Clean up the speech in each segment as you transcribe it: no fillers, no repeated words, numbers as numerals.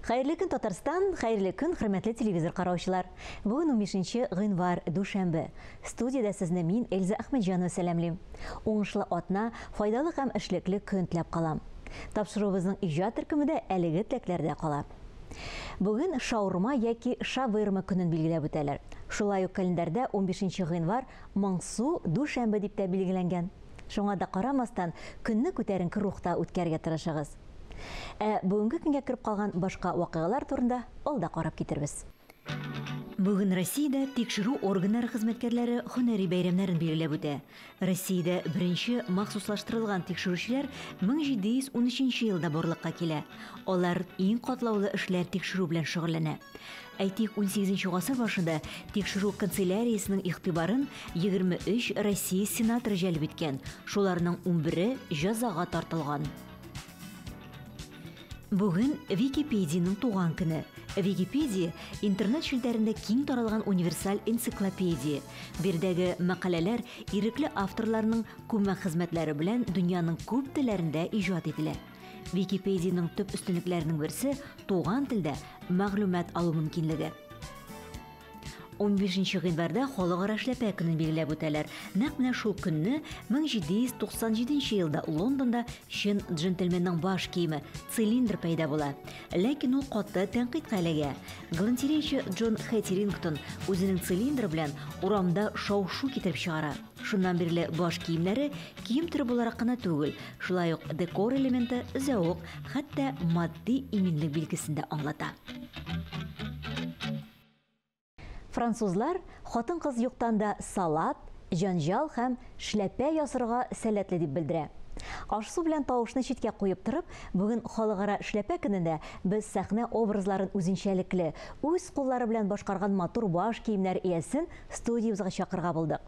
Хәерле көн, Татарстан, хәерле көн, хөрмәтле телевизор караучылар. Бүген 15 гыйнвар, дүшәмбе. Студиядә сезне мин, Эльза Әхмәтҗанова сәламлим. Уңышлы атна, файдалы һәм эшлекле көн теләп калам. Тапшыруыбызның иҗат төркеме дә әлеге теләкләрдә кала. Бүген шаурма яки шаверма көнен билгеләп үтәләр. Шулай ук календарьда 15 гыйнвар моңсу дүшәмбе дип тә билгеләнгән. Шуңа да карамастан, көнне күтәренке рухта үткәрергә тырышыгыз. Ә бүгенге көнгә кереп калган башка вакыйгалар турында алда карап китербез. Бүген Россиядә тикшерү органнары хезмәткәрләре һөнәри бәйрәмнәрен билгеләп үтә. Россиядә беренче махсуслаштырылган тикшерүчеләр 1713 елда барлыкка килә. Алар иң катлаулы эшләр тикшерү белән шөгыльләнә. Әйтик, 18 гасыр башында тикшерү канцеляриясенең игътибарын 23 Россия сенаторы җәлеп иткән, шуларның 11-е җәзага тартылган. Бүген Википедиянең туган көне. Википедия интернет челтәрендә киң таралган универсаль энциклопедия. Биредәге мәкаләләр ирекле авторларның күмәк хезмәтләре белән дөньяның күп телләрендә иҗат ителә. Википедиянең төп өстенлекләренең берсе туган телдә мәгълүмат алу мөмкинлеге. 15 гыйнварда Халыкара эшләпә көнен билгеләп үтәләр. Нәкъ менә шул көнне 1797 елда Лондонда чын джентльменның баш киеме цилиндр пәйда була. Ләкин ул каты тәнкыйтькә эләгә. Галантереячы Джон Хэттерингтон үзенең цилиндры белән урамда шау-шу китереп чыгара. Шуннан бирле баш киемнәре кием төре буларак кына түгел, шулай ук декор элементы, зәвык, хәтта матди иминлек билгесен дә аңлата. Французлар хатын-кыз юктан да салат, җанҗал һәм шләпә ясарга сәләтле дип белдерә. Аш-су белән тавышны читкә куеп торып, бүген Халыкара эшләпә көнендә без сәхнә образларын үзенчәлекле, үз куллары белән башкарган матур баш киемнәр иясен студиябезгә чакырырга булдык.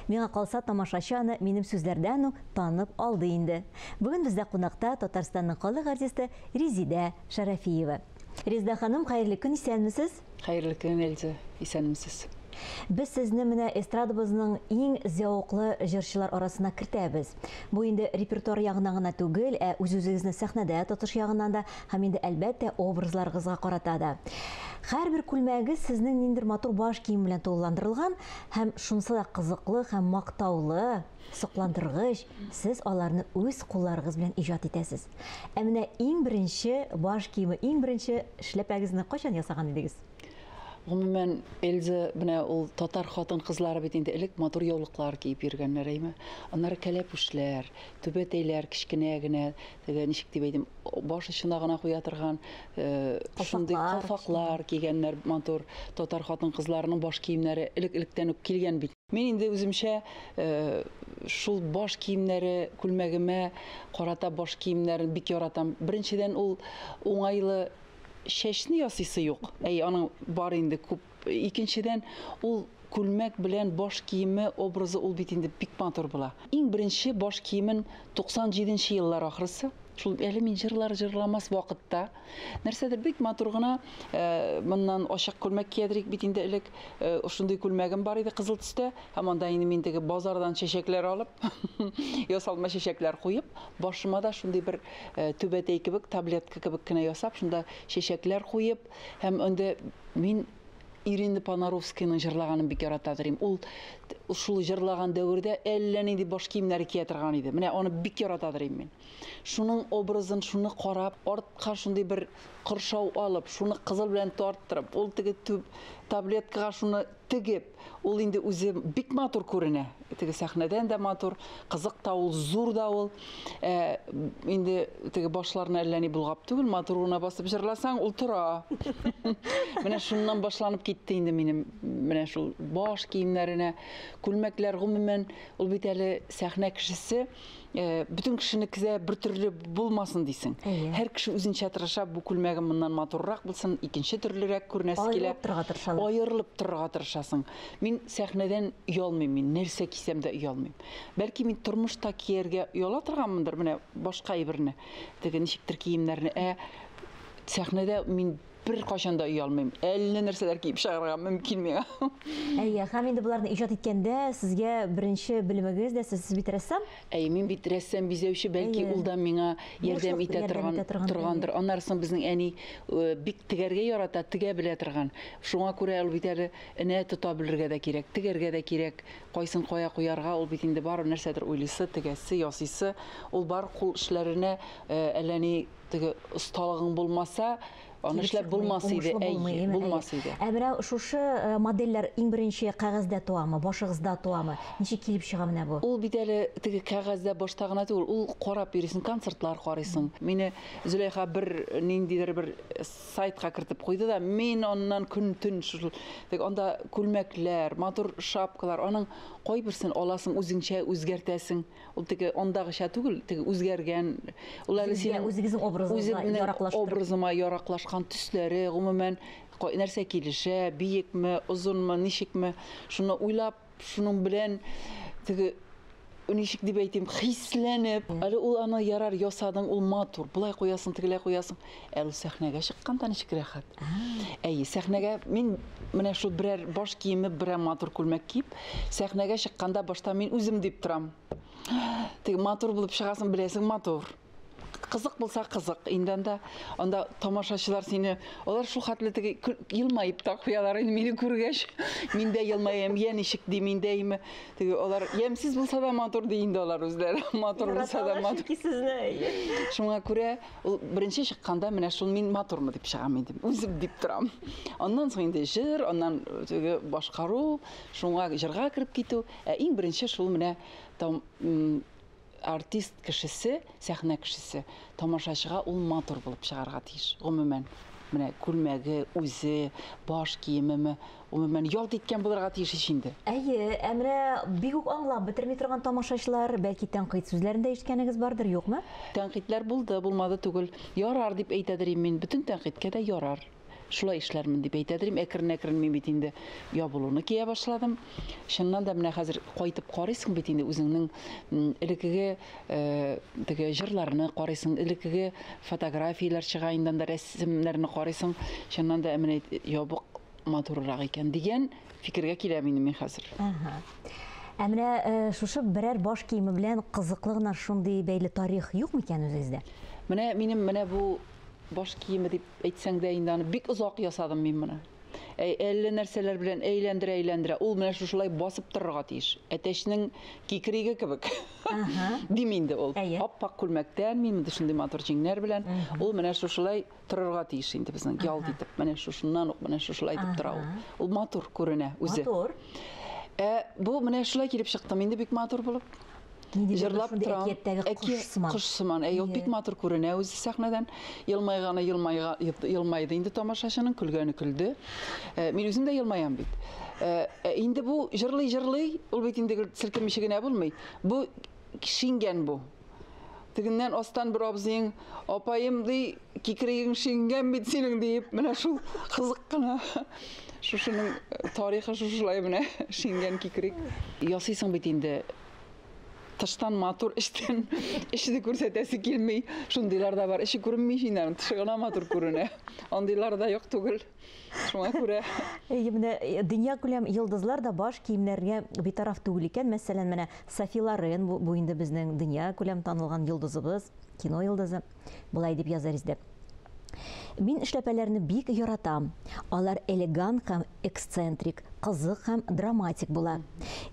Миңа калса, тамашачы аны минем сүзләрдән үк танып алды инде. Бүген бездә кунакта Татарстанның халык артисты Резидә Шәрәфиева. Резидә ханым, хәерле көн, исәнмесез? Хәерле көн, Эльза, исәнмесез. Без сезне менә эстрадабызның иң зәвыклы җырчылар арасына кертәбез. Бу инде репертуар ягыннан гына түгел, ә үз-үзегезне сәхнәдә тотыш ягыннан да һәм инде әлбәттә образларыгызга карата да. Һәрбер күлмәгегез сезнең ниндидер матур баш кием белән тулыландырылган һәм шунысы да кызыклы һәм мактаулы, сокландыргыч, сез аларны үз кулларыгыз белән иҗат итәсез. Ә менә иң беренче баш киеме, иң беренче эшләпәгезне кайчан ясаган идегез? Гомумән, Эльза, менә ул татар хатын-кызлары бит инде элек матур яулыклар киеп йөргәннәр, әйме? Аннары кәләпүшләр, түбәтәйләр кечкенә генә, теге ничек дип әйтим, баш очына гына куя торган, шундый калфаклар кигәннәр матур татар хатын-кызларының баш киемнәре элек-электән үк килгән бит. Мин инде үземчә шул баш киемнәре күлмәгемә карата баш киемнәрен бик яратам. Беренчедән, ул уңайлы, чәчне ясыйсы юк. Әй, аның бар инде күп. Икенчедән, ул күлмәк белән баш киеме образы ул бит инде бик матур була. Иң беренче баш киемен 97 еллар ахрысы, шул әле мин җырлар җырламас вакытта, нәрсәдер бик матур гына, моннан ачык күлмәк киядерик бит инде элек, шундый күлмәгем бар иде кызыл төстә, һәм анда инде мин теге базардан чәчәкләр алып, ясалма чәчәкләр куеп, башыма да шундый бер түбәтәй кебек, таблетка кебек кенә ясап, шунда чәчәкләр куеп, һәм инде мин Ирина Понаровскаяның җырлаганын бик ярата торыйм. Ул шул җырлаган дәвердә әллә нинди баш киемнәре кия торган иде. Менә аны бик ярата торыйм мин. Шуның образын, шуны карап, артка шундый бер коршау алып, шуны кызыл белән тарттырып, ул теге таблеткага шуны тегеп, ул инде үзе бик матур күренә. Теге сәхнәдән дә матур, кызык та ул, зур да ул. Инде теге башларны әллә ни булгап түгел, матур гына басып җырласаң, ул тора. Менә шуннан башланып китте инде минем менә шул баш киемнәренә, күлмәкләр гомумән, ул бит әле сәхнә кешесе, бөтен кешенеке дә бер төрле булмасын дисең. Һәр кеше үзенчә тырыша, бу күлмәгем моннан матуррак булсын, икенче төрлерәк күренәсе килә. Аерылып торырга тырышалар. Аерылып торырга тырышасың. Мин сәхнәдән оялмыйм, мин нәрсә кисәм дә оялмыйм. Бәлки мин тормышта кияргә ояла торганмындыр, менә башка әйберне, теге ничектер киемнәрне. Ә сәхнәдә мин Бер кашан да оялмыйм. Әллә нәрсәләр киеп чыгарга мөмкин миңа. Әйе, һәм инде боларны иҗат иткәндә сезгә беренче белемегез дә сез бит рәссам? Әйе, мин бит рәссам бизәүче, бәлки ул да миңа ярдәм итә торгандыр. Аннары соң безнең әни бик тегәргә ярата, тегә белә торган. Шуңа күрә ул бит әле энә тота белергә дә кирәк, тегәргә дә кирәк, кайсын кая куярга, ул бит инде бар нәрсәдер уйлыйсы, тегәсе, ясыйсы. Ул бар кул эшләренә әллә ни теге осталыгың булмаса, аны эшләп булмас иде, әйе, булмас иде. Ә менә шушы модельләр иң беренче кәгазьдә туамы, башыгызда туамы? Ничек килеп чыга менә бу? Ул бит әле теге кәгазьдә башта гына түгел, ул карап йөрисең, концертлар карыйсың. Мине Зөләйха бер ниндидер бер сайтка кертеп куйды да, мин аннан көн-төн шул теге анда күлмәкләр, матур шапкалар, аның кайберсен аласың, үзеңчә үзгәртәсең. Ул теге андагыча түгел, теге үзгәргән. Ул әле синең үзегезнең образыгызга яраклаштырып. Образыма яраклашкан төсләре, гомумән, нәрсә килешә, биекме, озынмы, ничекме, шуны уйлап, шуның белән теге ничек дип әйтим, хисләнеп. Әле ул аны ярар ясадың, ул матур. Болай куясың, тегеләй куясың. Әле сәхнәгә чыкканда ничек рәхәт. Әйе, сәхнәгә мин менә шул берәр баш киеме, берәр матур күлмәк киеп, сәхнәгә чыкканда башта мин үзем дип торам. Теге матур булып чыгасың, беләсең, матур. Кызык булса кызык. Инде анда тамашачылар сине, алар шул хәтле теге елмаеп та куялар инде мине күргәч. Мин дә елмаям, я ничек ди, мин дә име. Теге алар ямьсез булса да матур ди инде алар үзләре. Матур булса да матур. Шуңа күрә ул беренче чыкканда менә шул мин матурмы дип чыгам инде. Үзем дип торам. Аннан соң инде җыр, аннан теге башкару, шуңа җырга кереп китү. Ә иң беренче шул менә артист кешесе, сәхнә кешесе тамашачыга ул матур булып чыгарга тиеш. Гомумән, менә күлмәге, үзе, баш киемеме, гомумән ялт иткән булырга тиеш ич инде. Әйе, ә менә бик үк аңлап бетерми торган тамашачылар, бәлки тәнкыйть сүзләрен дә ишеткәнегез бардыр, юкмы? Тәнкыйтьләр булды, булмады түгел. Ярар дип әйтәдер мин, бөтен тәнкыйтькә дә ярар. Шулай эшләрмен дип әйтәдер. Әкрен-әкрен мин бит инде ябылуны кия башладым. Чыннан да менә хәзер кайтып карыйсың бит инде үзеңнең элеккеге теге җырларны карыйсың, элеккеге фотографияләр чыга инде, анда рәсемнәрне карыйсың. Чыннан да менә ябык матуррак икән дигән фикергә киләм инде мин хәзер. Ә менә шушы берәр баш киеме белән кызыклы гына шундый бәйле тарих юк микән үзегездә? Менә минем менә бу баш киеме дип әйтсәң дә инде аны бик озак ясадым мин моны. Әллә нәрсәләр белән әйләндерә-әйләндерә. Ул менә шушылай басып торырга тиеш. Әтәчнең кикриге кебек. Дим инде ул. Аппак күлмәктән, мин монда шундый матур җиңнәр белән. Ул менә шушылай торырга тиеш инде безнең ялт итеп. Менә шушыннан ук менә шушылай итеп тора ул. Ул матур күренә үзе. Матур. Бу менә шулай килеп чыктым инде бик матур булып. Җырлап торам. Әкият кош сыман. Әй, ул бик матур күренә үзе сәхнәдән. Елмайганы елмайды инде тамашачының, көлгәне көлде. Мин үзем дә елмаям бит. Инде бу җырлый-җырлый, ул бит инде селкенмичә генә булмый. Бу шиңгән бу. Тегеннән астан бер абзыең, апаем ди, кикригең шиңгән бит синең диеп, менә шул кызык кына. Шушының тарихы шушылай менә шиңгән кикрик. Ясыйсың бит инде. Тыштан матур, эчтән эчне күрсәтәсе килми. Шундыйлар да бар. Эче күренми инде, тышы гына матур күренә. Андыйлар да юк түгел. Шуңа күрә. Әйе, менә дөнья күләм йолдызлар да баш киемнәргә битараф түгел икән. Мәсәлән, менә Софи Лорен, бу инде безнең дөнья күләм танылган йолдызыбыз, кино йолдызы. Болай дип язар иде. Мин эшләпәләрне бик яратам. Алар элегант һәм эксцентрик, кызык һәм драматик була.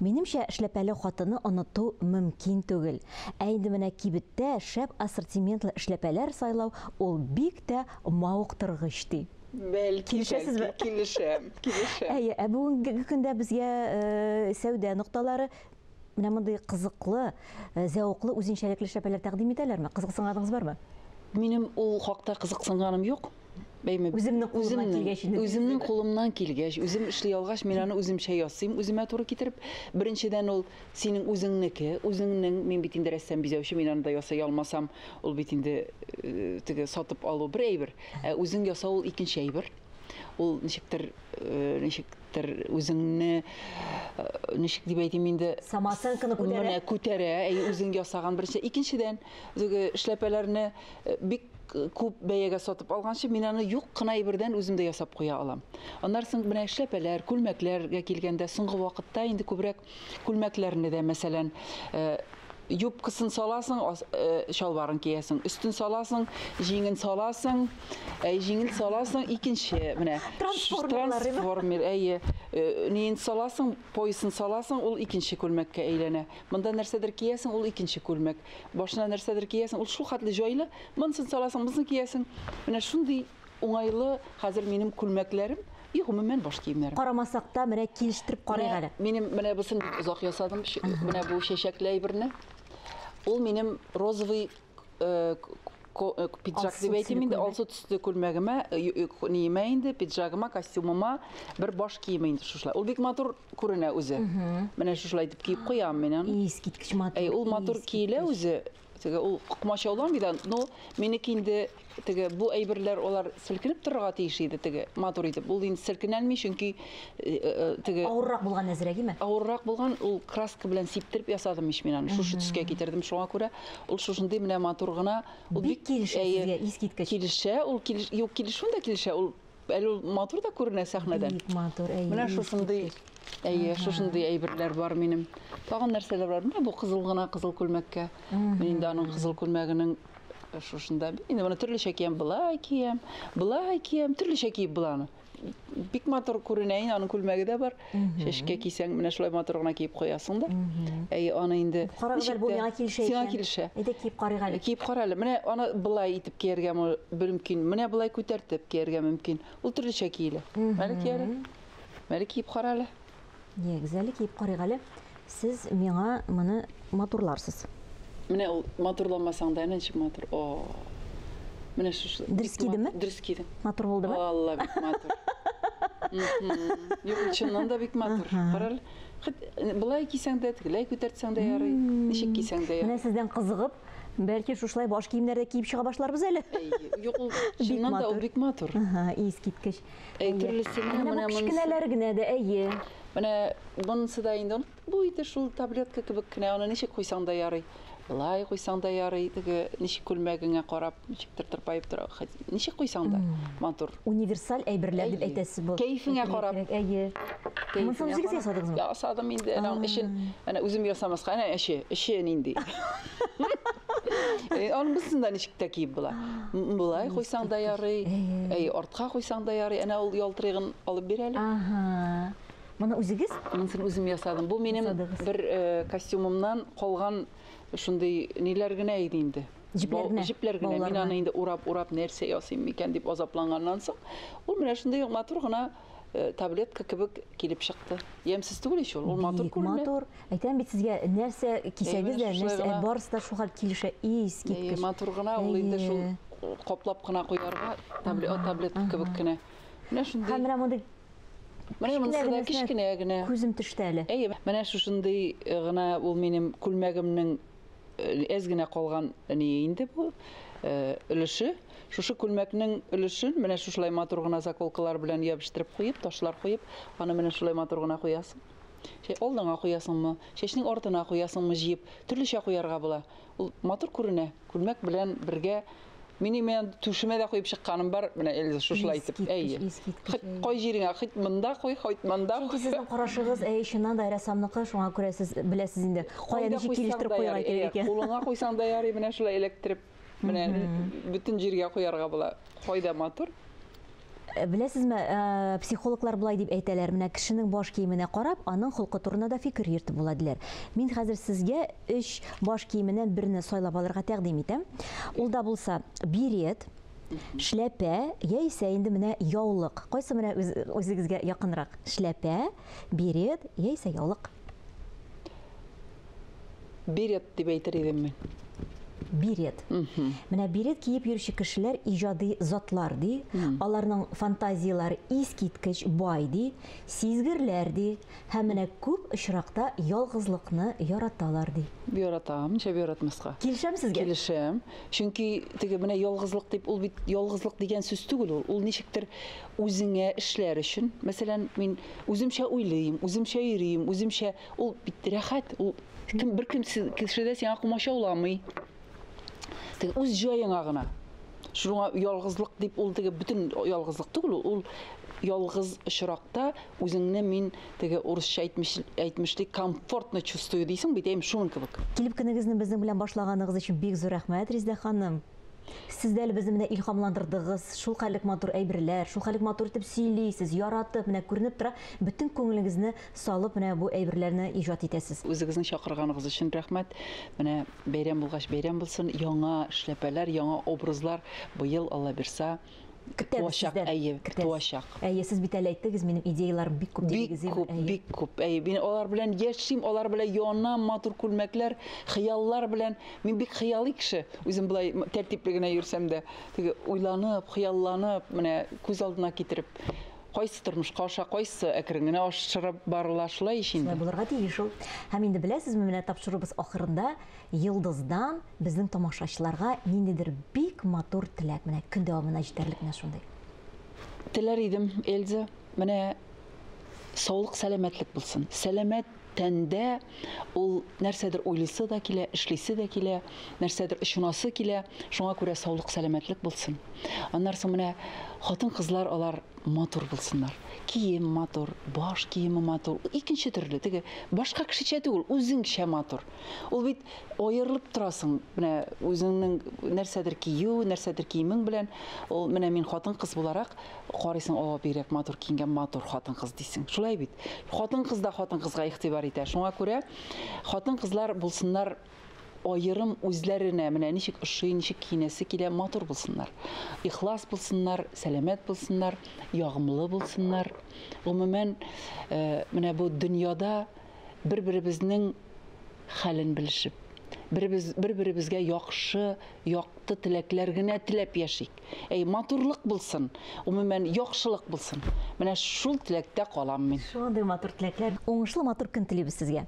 Минемчә, эшләпәле хатыны оныту мөмкин түгел. Ә инде менә кибеттә шәп ассортиментлы эшләпәләр сайлау ул бик тә мавыктыргыч ди. Бәлки, Килешәсезме? Килешәм, килешәм. Әйе, ә бүгенге көндә безгә сәүдә нокталары менә мондый кызыклы, зәвыклы, үзенчәлекле эшләпәләр тәкъдим итәләрме? Кызыксынганыгыз бармы? Минем ул хакта кызыксынганым юк. Бәйме, Үземнең кулымнан килгәч инде. Үземнең кулымнан килгәч, үзем эшли алгач, мин аны үземчә ясыйм, үземә туры китереп. Беренчедән ул синең үзеңнеке, үзеңнең, мин бит инде рәссам бизәүче, мин аны да ясый алмасам, ул бит инде теге сатып алу бер әйбер. Ә үзең ясау ул икенче әйбер. Ул ничектер, ничектер үзеңне, ничек дип әйтим инде, самооценканы күтәрә. Менә күтәрә, әй, үзең ясаган беренче. Икенчедән, теге эшләпәләрне бик Күп бәягә сатып алганчы, мин аны юк кына әйбердән үзем дә ясап куя алам. Аннан соң менә эшләпәләр, күлмәкләргә килгәндә, соңгы вакытта инде күбрәк күлмәкләрне дә, мәсәлән, юбкасын саласың, чалбарын киясең, өстен саласың, җиңен саласың, җиңен саласың, икенче менә трансформер, әйе, ниен саласың, поясын саласың, ул икенче күлмәккә әйләнә. Монда нәрсәдер киясең, ул икенче күлмәк. Башына нәрсәдер киясең, ул шул хәтле җайлы. Монысын саласың, монысын киясең. Менә шундый уңайлы хәзер минем күлмәкләрем и гомумән баш киемнәрем. Карамасак та менә килештереп карыйк әле. Минем менә бусын бик озак ясадым. Менә бу чәчәкле әйберне. Ул минем розовый пиджак дип әйтим инде, алсу төсле күлмәгемә, ниемә инде, пиджагыма, костюмыма бер баш киеме инде шушылай. Ул бик матур күренә үзе. Менә шушылай итеп киеп куям мин аны. Искиткеч матур. Әй, ул матур киелә үзе. Теге ул комачауламый да, но минеке инде теге бу әйберләр алар селкенеп торырга тиеш иде, теге матур итеп. Ул инде селкенәлми, чөнки теге авыррак булган әзрәк, име? Авыррак булган, ул краска белән сиптереп ясадым ич мин аны. Шушы төскә китердем, шуңа күрә ул шушындый менә матур гына. Ул бик килешә сезгә, искиткеч. Килешә, ул килеш, юк, килешүен дә килешә, ул әле ул матур да күренә сәхнәдән. Бик матур, әйе. Менә шушындый, әйе, шушындый әйберләр бар минем. Тагын нәрсәләр бар? Менә бу кызыл гына, кызыл күлмәккә. Мин инде аның кызыл күлмәгенең шушында. Инде моны төрлечә киям, былай киям, былай киям, төрлечә киеп була аны. Бик матур күренә инде, аның күлмәге дә бар. Чәчкә кисәң, менә шулай матур гына киеп куясың да. Әй, аны инде Карагыз әле, бу миңа килешә икән. Сиңа килешә. Әйдә киеп карыйк әле. Киеп кара әле. Менә аны былай итеп кияргә мөмкин. Менә былай күтәртеп кияргә мөмкин. Ул төрлечә киелә. Әле ки әле. Әле киеп кара әле. Ягез әле, киеп карыйк әле. Сез миңа моны матурларсыз. Менә ул матурламасаң да ничек матур. О. Менә шушы. Дөрес кидемме? Дөрес кидем. Матур булдымы? Алла, бик матур. Юк, чыннан да бик матур. Кара әле. Хет былай кисәң дә, тегеләй күтәртсәң дә ярый. Ничек кисәң дә ярый. Менә сездән кызыгып, бәлки шушылай баш киемнәрдә киеп чыга башларбыз әле. Әй, юк, ул чыннан да ул бик матур. Ага, искиткеч. Әй, төрлесе менә, Менә бу менә монысы. кечкенәләр генә дә, әйе. Менә монысы да инде, бу инде шул таблетка кебек кенә, аны ничек куйсаң да ярый. Былай куйсаң да ярый, теге ничек күлмәгеңә карап, ничектер тырпаеп тора, хоть ничек куйсаң да матур. Универсаль әйберләр дип Әйе. әйтәсез бу. Кәефеңә Әйтергә карап. кирәк, әйе. Кәефеңә Монысын үзегез карап. ясадыгызмы? Ясадым инде, әнә аның эчен, әнә үзем ясамаска, әнә эче, эче нинди. Аның бусын да ничек тә киеп була. Былай куйсаң да ярый, әй, артка куйсаң да ярый, әнә ул ялтырыгын алып бир әле. Ага. Моны үзегез? Монысын үзем ясадым. Бу минем Ясадыгыз. бер костюмымнан калган шундый ниләр генә иде инде. Җепләр генә. Җепләр генә. Мин Баулар аны гына. инде урап-урап нәрсә ясыйм микән дип азапланганнан соң, ул менә шундый матур гына таблетка кебек килеп чыкты. Ямьсез түгел ич ул, ул матур Бик күренә. матур. Әйтәм бит сезгә, нәрсә кисәгез дә, Әйе, менә нәрсә, шулай гына. барысы да шул хәл килешә. Искиткеч. Әйе, матур гына ул инде шул Әйе. каплап кына куярга таблетка кебек кенә. Менә шундый. Һәм менә мондый Менә монысы да кечкенә кечкенә генә. Күзем төште әле. Әйе, менә шушындый гына ул минем күлмәгемнең әз генә калган ни инде бу өлеше. Шушы күлмәкнең өлешен менә шушылай матур гына заколкалар белән ябыштырып куеп, ташлар куеп, аны менә шулай матур гына куясың. Шәй алдыңа куясыңмы, чәчнең артына куясыңмы җыеп, төрлечә куярга була. Ул матур күренә. Күлмәк белән бергә минем менә түшемә дә куеп чыкканым бар, менә Эльза шушылай итеп. Искиткеч, Әйе. искиткеч, Хит әйе. кай җиреңә, хит монда куй, хит монда Чөнки куй. сезнең карашыгыз, әй, чыннан да рәссамныкы, шуңа күрә сез беләсез инде, кая Кайда ничек куйсаң килештереп да куярга ярый, кирәк әйе, икән. Кулыңа куйсаң да ярый, менә шулай эләктереп, менә бөтен җиргә куярга була. Кайда матур? Беләсезме, психологлар болай дип әйтәләр, менә кешенең баш киеменә карап, аның холкы турында да фикер йөртеп була диләр. Мин хәзер сезгә өч баш киеменнән берне сайлап алырга тәкъдим итәм. Ул да булса берет, шляпә, яисә инде менә яулык. Кайсы менә үзегезгә якынрак? Шляпә, берет, яисә яулык. Берет дип әйтер идем мин. Берет. Менә берет киеп йөрүче кешеләр иҗади затлар ди. Аларның фантазияләре искиткеч бай ди, сизгерләр ди һәм менә күп очракта ялгызлыкны яраталар ди. Яратам, ничә яратмаска? Килешәм сезгә? Килешәм. Чөнки теге менә ялгызлык дип, ул бит ялгызлык дигән сүз түгел ул. Ул ничектер үзеңә эшләр өчен. Мәсәлән, мин үземчә уйлыйм, үземчә йөрим, үземчә, ул бит рәхәт, ул кем бер кем кеше дә сиңа комачауламый. Теге үз җаеңа гына. Шуңа ялгызлык дип ул теге бөтен ялгызлык түгел, ул ялгыз очракта үзеңне мин теге урысча әйтмешли комфортно чувствую дисең бит, әйме шуның кебек. Килеп көнегезне безнең белән башлаганыгыз өчен бик зур рәхмәт, Резидә ханым. Сез дә әле безне менә илһамландырдыгыз, шул хәллек матур әйберләр, шул хәллек матур итеп сөйлисез, яратып, менә күренеп тора, бөтен күңелегезне салып менә бу әйберләрне иҗат итәсез. Үзегезнең чакырганыгыз өчен рәхмәт. Менә бәйрәм булгач бәйрәм булсын, яңа эшләпәләр, яңа образлар быел Алла бирса Көтәбез туачак, әйе, туачак. Әйе, сез бит әле әйттегез, минем идеяларым бик күп дидегез. Бик күп, бик күп. Әйе, мин алар белән яшим, алар белән янам, матур күлмәкләр, хыяллар белән. Мин бик хыялый кеше. Үзем болай тәртипле генә йөрсәм дә, теге уйланып, хыялланып, менә күз алдына китереп, кайсы тормышка аша, кайсы әкрен генә ашырып барыла, шулай ич инде. Шулай булырга тиеш ул. Һәм инде беләсезме, менә тапшыруыбыз ахырында Йолдыздан безнең тамашачыларга ниндидер бик матур теләк, менә көн дәвамына җитәрлек менә шундый. Теләр идем, Эльза, менә саулык, сәламәтлек булсын. Сәламәт тәндә ул нәрсәдер уйлыйсы да килә, эшлисе дә килә, нәрсәдер очынасы килә. Шуңа күрә саулык, сәламәтлек булсын. Аннан соң менә хатын-кызлар алар матур булсыннар. Кием матур, баш киеме матур. Икенче төрле, теге башка кешечә түгел, үзеңчә матур. Ул бит аерылып торасың, менә үзеңнең нәрсәдер кию, нәрсәдер киемең белән. Ул менә мин хатын-кыз буларак карыйсың, о, бигрәк матур киенгән, матур хатын-кыз дисең. Шулай бит. Хатын-кыз да хатын-кызга игътибар итә. Шуңа күрә хатын-кызлар булсыннар аерым үзләренә, менә ничек ошый, ничек киенәсе килә, матур булсыннар. Ихлас булсыннар, сәламәт булсыннар, ягымлы булсыннар. Гомумән, менә бу дөньяда бер-беребезнең хәлен белешеп, бер-беребезгә яхшы, якты теләкләр генә теләп яшик. Әй, матурлык булсын, гомумән, яхшылык булсын. Менә шул теләктә калам мин. Шундый матур теләкләр. Уңышлы матур көн телибез сезгә.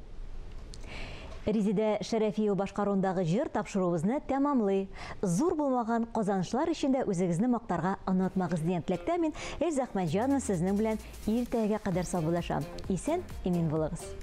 Резидә Шәрәфиева башкаруындагы җыр тапшыруыбызны тәмамлый. Зур булмаган казанышлар өчен дә үзегезне мактарга онытмагыз дигән теләктә мин, Эльза Әхмәтҗанова, сезнең белән иртәгә кадәр саубуллашам. Исән, имин булыгыз.